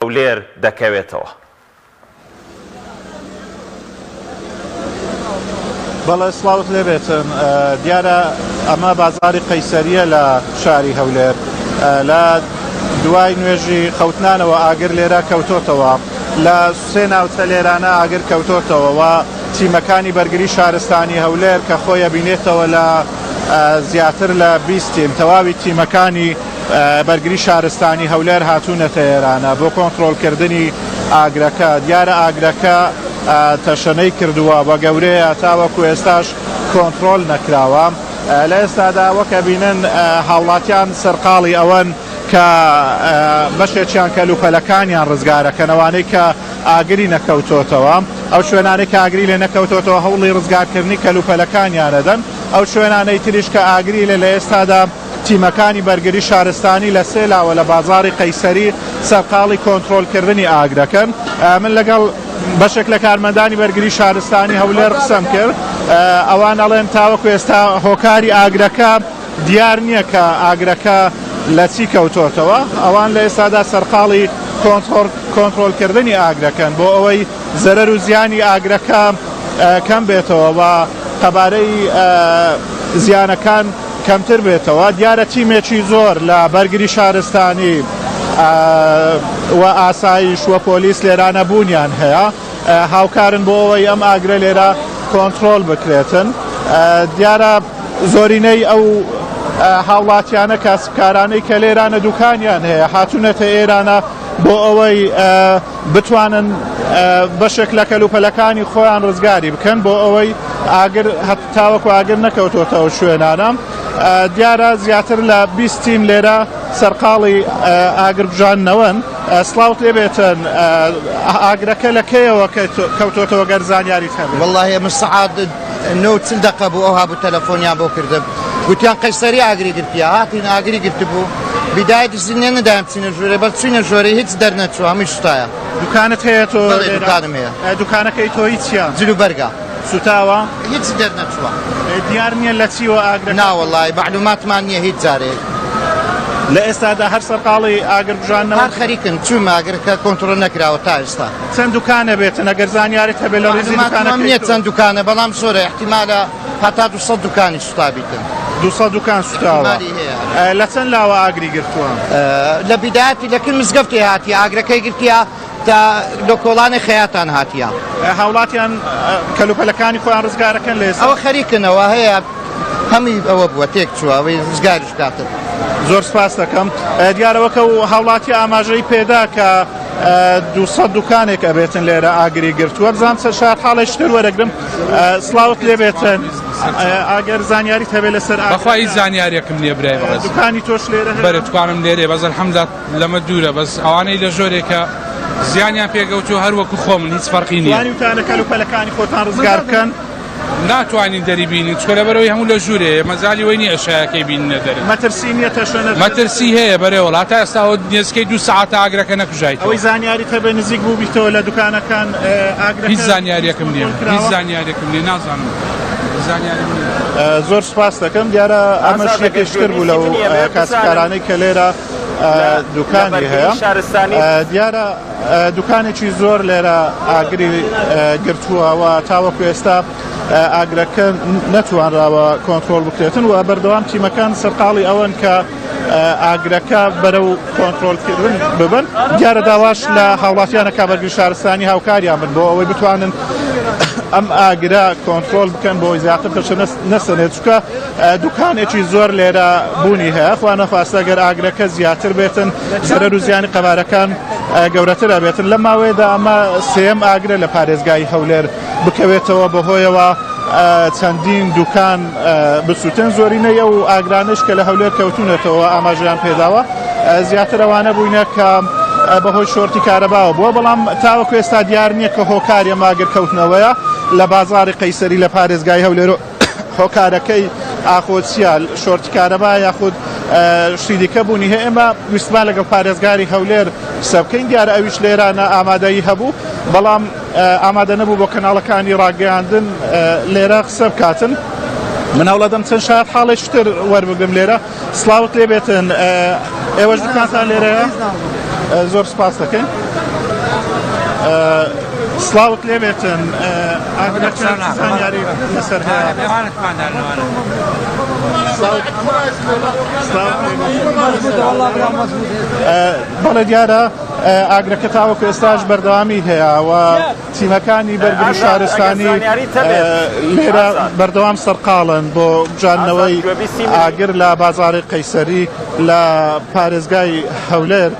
هەولێر دەکەوێتەوە. بەڵێ سڵاوت لێبێتن دیارە ئەمە بازاری قەیسەریە لە شاری هەولێر لە دوای نوێژی خەوتنانەوە ئاگر لێرە کەوتۆتەوە لە سێ ناوچە لێرانە ئاگر کەوتۆتەوە و تیمەکانی بەرگری شارستانی هەولێر کە خۆی ئەبینێتەوە لە زیاتر لە 20 تیم تەواوی تیمەکانی بەرگری شارستانی هەولێر هاتوونەتە ئێرانە بۆ کۆنتڕۆڵکردنی ئاگرەکە، دیارە ئاگرەکە تەشەنەی کردووە و گەورەیە تاوەکو ئێستاش کۆنتڕۆل نەکراوە. لە ئێستادا وەک ئەبینن هاوڵاتیان سەرقاڵی ئەوەن کە بەشێکیان کەلوپەلەکانیان ڕزگارەکەن ئەوانەی کە ئاگری نەکەوتۆتەوە ئەو شوێنانەی کە ئاگری لێ نەکەوتۆتەوە هەوڵی ڕزگارکردنی کەلوپەلەکانیان ئەدەن ئەو شوێنانەی تریش کە ئاگری لێ لە ئێستادا تیمەکانی بەرگری شارستانی لە سێ لاوە لە بازاڕی قەیسەری سەرقاڵی کۆنترۆڵکردنی ئاگرەکەن. من لەگەڵ بەشێک لە کارمەندانی بەرگری شارستانی هەولێر قسەم کرد، ئەوان ئەڵێن تاوەکو ئێستا هۆکاری ئاگرەکە دیار نییە کە ئاگرەکە لە چی کەوتۆتەوە. ئەوان لە ئێستادا سەرقاڵی کۆنترۆڵکردنی ئاگرەکەن بۆ ئەوەی زەرەر و زیانی ئاگرەکە کەم بێتەوە و قەبارەی زیانەکان کەمتر بێتەوە، دیارە تیمێکی زۆر لە بەرگری شارستانی و ئاسایش و پۆلیس لێرانە بوونیان هەیە هاوکارن بۆ ئەوەی ئەم ئاگرە لێرە کۆنترۆل بکرێتن دیارە زۆرینەی ئەو هاوڵاتیانە کاسبکارانەی کە لێرانە دوکانیان هەیە هاتوونەتە ئێرانە بۆ ئەوەی بتوانن بەشێک لە کەلوپەلەکانی خۆیان ڕزگاری بکەن بۆ ئەوەی ئاگر تاوەکو ئاگر نەکەوتۆتەوە شوێنانە دیارە زیاتر لە 20 تیم لێرە سەرقاڵی ئاگر بژاندنەوەن سڵاوت لێبێتن ئاگرەکە لە کەیەوە کەوتۆتەوە گەر زانیاریت هەبێت والله من سەعات نۆ چل دقە بوو ئەوها بوو تەلەفۆنیان بۆ کردم گوتیان قەیسەری ئاگری گرتیە هاتین ئاگری گرتبوو بیدایەت زینێ نەدایم بچینە ژوورێ بەس چوینە ژۆرێ هیچ دەرنەچوو هەمووی سوتایە. دوکانت هەیە تۆ؟ بەڵێ دوکانم هەیە. دوکانەکەی تۆ هی چیە؟ جل و بەرگە. سوتاوە؟ هیچ دەرنەچووە. دیار نییە لە چیوە ئاگرەکە؟ نا وەڵای مەعلوماتمان نییە هیچ جارێ. لە ئێستادا هەر سەرقاڵی ئاگر بژاندنەوە؟ هەر خەریکن چووم ئاگرەکە کۆنتڕۆل نەکراوە تا ئێستا. چەند دوکانە بێتن ئەگەر زانیاریت هەبێ لە ڕیزی دوکانەکەی نییە چەند دوکانە بەڵام زۆرە ئیحتیمالە هەتا 200 دوکانی سوتابیتن. 200 دوکان سوتاوە. لە چەند لاوە ئاگری گرتووە؟ لە بیدایەتی لە کن مزگەفتێ هاتیە ئاگرەکەی گرتیە تا لە کۆڵانی خەیاتان هاتیە. هاوڵاتیان کەلوپەلەکانی خۆیان ڕزگارەکەن لە ئێستا؟ ئەوە خەریکنەوە هەیە هەمووی ئەوە بووە تێک چووە ئەوەی ڕزگاریش بکاتن. زۆر سپاس دەکەم. دیارە وەک ئەو هاوڵاتی ئاماژەی پێدا کە 200 دوکانێک ئەبێتن لێرە ئاگری گرتووە بزانم چەند شایەت حاڵێکی تر وەرەگرم سڵاوت لێبێتن ئەگەر زانیاریت هەبێ لەسەر ئاگرەکە. بەخوا هیچ زانیاریەکم نییە برای بەڕێز. دوکانی تۆش لێرە هەیە؟ بەرێ دوکانم لێرەیە بەس الحمدللە لەمە دوورە بەس ئەوانەی لە ژۆرێکە زیانیان پێگەوتووە هەر وەکو خۆمن هیچ فەرقی نییە. توانیوتانە کەلوپەلەکانی خۆتان ڕزگار بکەن؟ ناتوانین دەری بینین چکە لەبەرەوەی هەموو لە ژوورێ مەجالی وەی نییە ئەشایەکەی بیننە دەرێ. مەترسی نییە تەشەنە مەترسی هەیە بەرێ وەڵا تا ئێستا ئەوە نێزیکەی دوو سەعاتە ئاگرەکە نەکوژایتەوە. ئەوەی زانیاریت هەبێ نزیک بووبیتەوە لە دوکانەکان ئاگرەکە هیچ زانیاریەکم نییە هیچ زانیاریەکم نییە نازانم زانیاریم نییە. زۆر سوپاس دەکەم دیارە ئەمەش یەکێکی تر بوو لەو کاسبکارانەی کە لێرە دوکانی هەیە دیارە دوکانێکی زۆر لێرە ئاگری گرتووە و تاوەکو ئێستا ئاگرەکە نەتوانراوە کۆنترۆل بکرێتن و بەردەوام تیمەکان سەرقاڵی ئەوەن کە ئاگرەکە بەرەو کۆنترۆلکردن ببن دیارە داواش لە هاوڵاتیانە کا بەرگری شارستانی هاوکاریان بن بۆ ئەوەی بتوانن ئەم ئاگرە کۆنترۆل بکەن بۆ زیاتر پەشە نەسەنێت چکە دوکانێکی زۆر لێرە بوونی هەیە خوا نەخواستە گەر ئاگرەکە زیاتر بێتن زەرەر و زیانی قەبارەکان گەورەتر ئەبێتن لە ماوەیەدا ئەمە سێم ئاگرە لە پارێزگای هەولێر بکەوێتەوە بەهۆیەوە چەندین دوکان بسووتێن زۆرینەی ئەو ئاگرانەش کە لە هەولێر کەوتونەتەوە ئاماژەیان پێداوە زیاتر ئەوانە بووینە کە بەهۆی شۆرتی کارەباوە بووە بەڵام تاوەکو ئێستا دیار نییە کە هۆکاری ئەم ئاگر کەوتنەوەیە لە بازاری قەیسەری لە پارێزگای هەولێر هۆکارەکەی ئاخۆ چییە شۆرتی کارەبا یاخود شتی دیکە بوونی هەیە ئێمە ویستمان لەگەڵ پارێزگاری هەولێر قسە بکەین دیارە ئەویش لێرانە ئامادەیی هەبوو بەڵام ئامادە نەبوو بۆ کەناڵەکانی ڕاگەیاندن لێرە قسە بکاتن من هەوڵەدەم چەند شایەت حاڵێکی تر وەربگرم لێرە سڵاوت لێبێتن ئێوەش دوکانتان لێرەیە زۆر سپاس دەکەین. سڵاوت لێبێتن ئاگرەکە چ زانیاری لەسەر هەیە؟ بەڵێ دیارە ئاگرەکە تاوەکو ئێستاش بەردەوامی هەیە و تیمەکانی بەرگری شارستانی لێرە بەردەوام سەرقاڵن بۆ کوژاندنەوەی ئاگر لە بازاڕی قەیسەری لە پارێزگای هەولێر.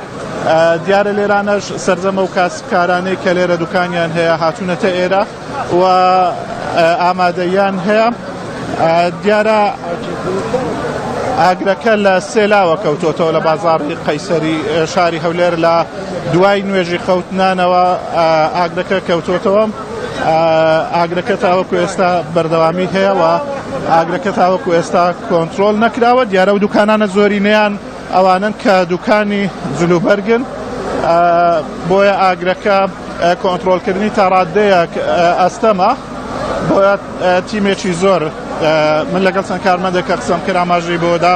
دیارە لێرانەش سەرجەمە و کاسبکارانەی کە لێرە دوکانیان هەیە هاتوونەتە ئێرە و ئامادەیان هەیە دیارە ئاگرەکە لە سێلاوە کەوتۆتەوە لە بازاڕی قەیسەری شاری هەولێر لە دوای نوێژی خەوتنانەوە ئاگرەکە کەوتۆتەوە ئاگرەکە تاوەکو ئێستا بەردەوامی هەیە و ئاگرەکە تاوەکو ئێستا کۆنتترۆل نەکراوە دیارە و دوکانانە زۆرینەیان ئەوانن کە دوکانی جلوبەرگن بۆیە ئاگرەکە کۆنتترۆلکردنی تاڕادەیەک ئەستەمە بۆیە تیمێکی زۆر من لەگەڵ چەند کارمەندێک کە قسەم کرد ئاماژەی بۆدا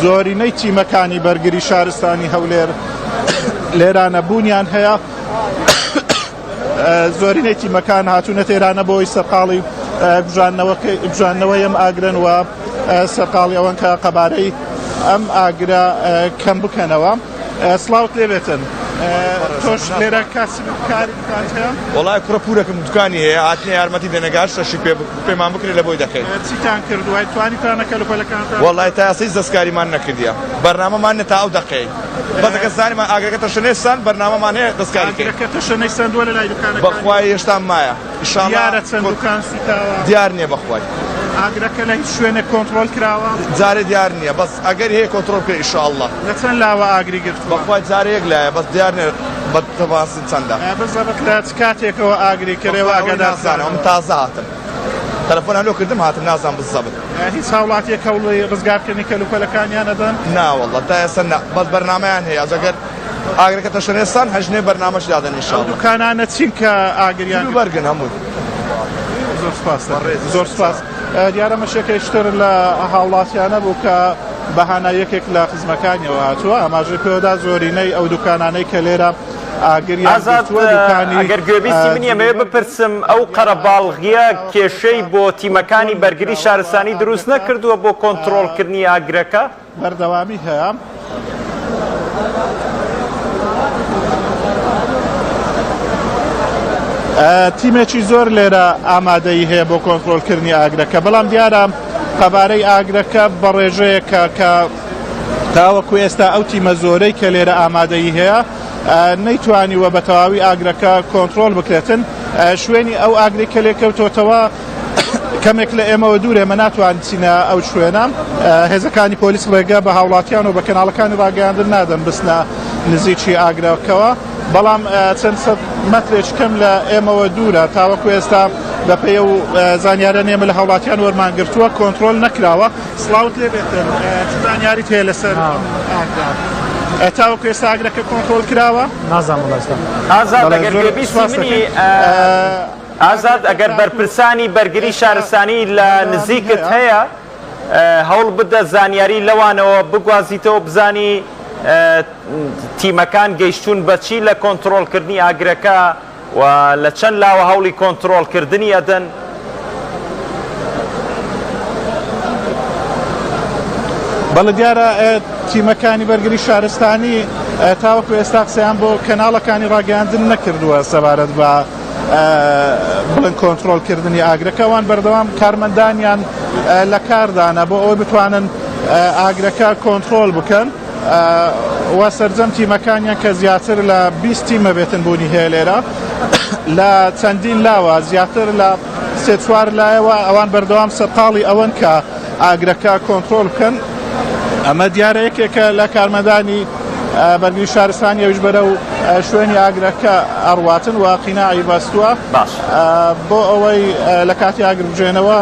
زۆرینەی تیمەکانی بەرگری شارستانی هەولێر لێرانە بوونیان هەیە زۆرینەی تیمەکان هاتوونە تێرانە بۆی سەرقاڵی بژانەوەی ئەم ئاگرن و سەرقاڵی ئەوەن کە قەبارەی ئەم ئاگرە کەم بکەنەوە. سڵاوت لێبێتن تۆش لێرە کاسب کاری دوکانت هەیە؟ وەڵای کوڕە پورەکم دوکانی هەیە هاتنە یارمەتی دەنەگار شەشی پێ پێمان بکرێت لە بۆی دەکەین. چیتان کرد وای توانیتانە کەلوپەلەکانتان؟ وەڵای تا ئێستا هیچ دەستکاریمان نەکردیە بەرنامەمان نیە تا ئەو دەقەی بەس ئەگەر زانیمان ئاگرەکە تەشەنەی سەند بەرنامەمان هەیە دەستکاری کەین. ئاگرەکە تەشەنەی سەندووە لە لای دوکانەکانی؟ بەخوای هێشتا مایە. ئیشاڵا دیارە چەند دوکان سوتاوە؟ دیار نیە بەخوای. ئاگرەکە لە هیچ شوێنێک کۆنتڕۆل کراوە؟ جارێ دیار نیە بەس ئەگەر هەیە کۆنتڕۆل بکرێ ئیشاڵا. لە چەند لاوە ئاگری گرتووە؟ بەخوای جارێ یەک لایە بەس دیار نیە بە تەفاسیل چەندە. بزەبت لە چ کاتێکەوە ئاگری کردووە ئاگادار نازانم من تازە هاتم تەلەفۆنیان لۆ کردم هاتم نازانم بزەبت. هیچ هاوڵاتیەک هەوڵی ڕزگارکردنی کەلوپەلەکانیان ئەدەن؟ نا وەڵا تا ئێستا نا بەس بەرنامەیان هەیە ئەگەر ئاگرەکە تەشەنێسان هەژنێ بەرنامەش دادەن ئینشاڵڵا. ئەو دوکانانە چین کە ئاگریان گرت؟ بەرگن هەمووی. زۆر سپاس زۆر سپاس. دیارە مەشێکەیشتر لە هاوڵاتیانە بوو کە بە هانای یەکێک لە خزمەکانیەوە هاتووە ئاماژەی پێدا زۆرینەی ئەو دوکانانەی کە لێرە ئاگریان ئازاد گرتووە دوکانی ئەگەر گوێبیستی منی ئەمەوێ بپرسم ئەو قەرەباڵغیە کێشەی بۆ تیمەکانی بەرگری شارستانی دروست نەکردووە بۆ کۆنتڕۆڵکردنی ئاگرەکە؟ بەردەوامی هەیە. تیمێکی زۆر لێرە ئامادەی هەیە بۆ کۆنتترۆلکردنی ئاگرەکە بەڵام دیارە قەبارەی ئاگرەکە بە ڕێژەیەکە کە تاوەکو ئێستا ئەو تیمە زۆرەی کە لێرە ئامادەی هەیە نەیتوانیوە بە تەواوی ئاگرەکە کۆنتترۆل بکرێتن شوێنی ئەو ئاگری کە لێکەوتۆتەوە کەمێک لە ئێمەوە دوورە ئێمە ناتوانین بچینە ئەو شوێنە هێزەکانی پۆلیس ڕێگە بە هاوڵاتیان و بە کەناڵەکانی ڕاگەیاندن نادەن بچنە نزیکی ئاگرەکەوە بەڵام چەند سەد مەترێک کەم لە ئێمەوە دوورە تاوەکو ئێستا بەپێی و زانیارە ئێمە لە هاوڵاتیان وەرمان گرتووە کۆنترۆل نەکراوە سڵاوت لێ بێتن چ زانیاریت هەیە لەسەر ئاگرە تاوەکو ئێستا ئاگرەکە کۆنترۆل کراوە نازانم وەڵا ئێستا ئازاد ئەگەر گوێبیستی منی ئازاد ئەگەر بەرپرسانی بەرگری شارستانی لە نزیکت هەیە هەوڵ بدە زانیاری لەوانەوە بگوازیتەوە بزانی تیمەکان گەیشتوون بەچی لە کۆنتڕۆڵکردنی ئاگرەکە و لە چەند لاوە هەوڵی کۆنتڕۆڵکردنی ئەدەن. بەڵێ دیارە تیمەکانی بەرگری شارستانی تاوەکو ئێستا قسەیان بۆ کەناڵەکانی ڕاگەیاندن نەکردووە سەبارەت بە بڵێن کۆنترۆڵکردنی ئاگرەکە ئەوان بەردەوام کارمەندانیان لە کاردانە بۆ ئەوەی بتوانن ئاگرەکە کۆنترۆل بکەن و سەرجەم تیمەکانیان کە زیاتر لە 20 تیمە بێتن بوونی هەیە لێرە لە چەندین لاوە زیاتر لە سێ چوار لایەوە ئەوان بەردەوام سەرقاڵی ئەوەن کە ئاگرەکە کۆنترۆل بکەن ئەمە دیارە یەکێکە لە کارمەندانی بەرگری شارستانی ئەویش بەرەو شوێنی ئاگرەکە ئەڕواتن و قیناعی بەستووە باش بۆ ئەوەی لە کاتی ئاگر بژێنەوە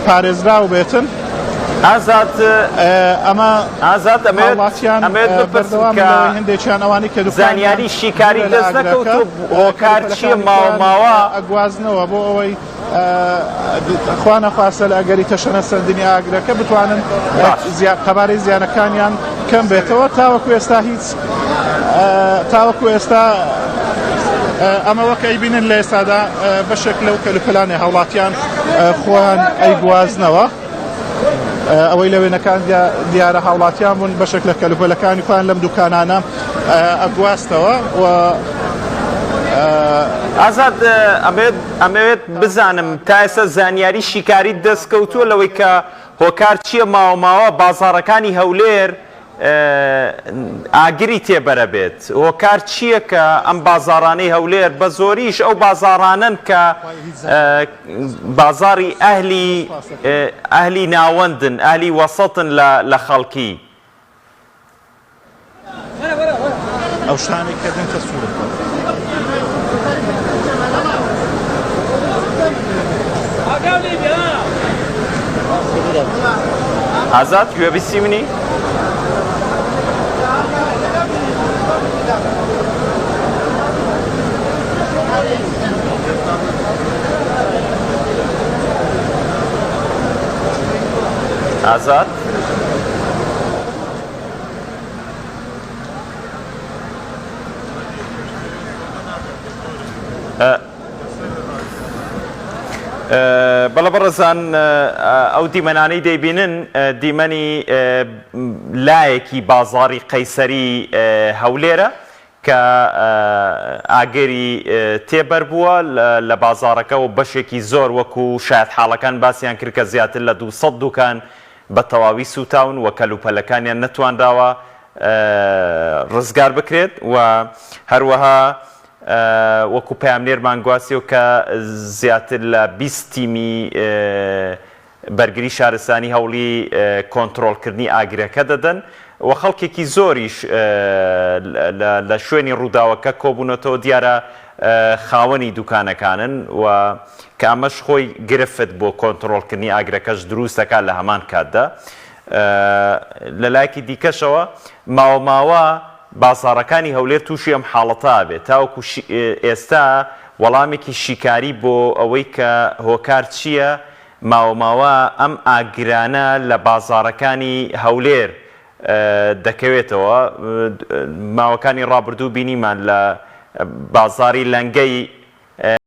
پارێزراو بێتن ئازاد ئەمە ئازاد ئەمەوێت هاوڵاتیان ئەمەوێت بپرسم بەردەوام کە لەوەی هەندێکیان ئەوانەی کە دوکانیان زانیاری شیکاری دوورە لە دەست ئاگرەکە نەکەوتوو هۆکار چییە ماوە کەلوپەلەکانی ماوە خۆیان ئەگوازنەوە بۆ ئەوەی خوا نەخواستە لە ئەگەری تەشەنەسەندنی ئاگرەکە بتوانن قەبارەی زیانەکانیان کەم بێتەوە تاوەکو ئێستا هیچ تاوەکو ئێستا. ئەمە وەک ئەیبینن لە ئێستادا بەشێک لەو کەلوپەلانەی هاوڵاتیان خۆیان ئەیگوازنەوە. ئەوەی لە وێنەکان دیارە هاوڵاتیان بوون بەشێک لە کەلوپەلەکانی خۆیان لەم دوکانانە ئەگواستەوە و ئازاد ئەمەوێت بزانم تا ئێستا زانیاری شیکاریت دەستکەوتووە لەوەی کە هۆکار چییە ماوە ماوە بازاڕەکانی هەولێر ئاگری تێبەرەبێت؟ هۆکار چییە کە ئەم بازاڕانەی هەولێر بە زۆریش ئەو بازاڕانەن کە بازاڕی ئەهلی ئەهلی ناوەندن، ئەهلی وەسەتن لە خەڵکی؟ ئەو شتانەی کە دێن کە سوورن. ئازاد گوێبیستی منی؟ ئازاد؟ بەڵێ بەڕێزان ئەو دیمەنانەی دەیبینن دیمەنی لایەکی بازاڕی قەیسەری هەولێرە کە ئاگری تێبەربووە لە بازاڕەکە و بەشێکی زۆر وەکو شایەتحاڵەکان باسیان کرد کە زیاتر لە 200 دوکان بە تەواوی سووتاون و کەلوپەلەکانیان نەتوانراوە ڕزگار بکرێت و هەروەها وەکو پەیامنێرمان گواستیەوە کە زیاتر لە 20 تیمی بەرگری شارستانی هەوڵی کۆنترۆڵکردنی ئاگرەکە دەدەن و خەڵکێکی زۆریش لە شوێنی ڕووداوەکە کۆبوونەتەوە، دیارە خاوەنی دوکانەکانن و کە ئەمەش خۆی گرفت بۆ کۆنترۆڵکردنی ئاگرەکەش دروست دەکات لە هەمان کاتدا. لە لایەکی دیکەشەوە ماوە ماوە بازاڕەکانی هەولێر تووشی ئەم حاڵەتە ئەبێت تاوەکو ئێستا وەڵامێکی شیکاری بۆ ئەوەی کە هۆکار چییە ماوە ماوە ئەم ئاگرانە لە بازاڕەکانی هەولێر دەکەوێتەوە، ماوەکانی ڕابردوو بینیمان لە بازاڕی لەنگەی.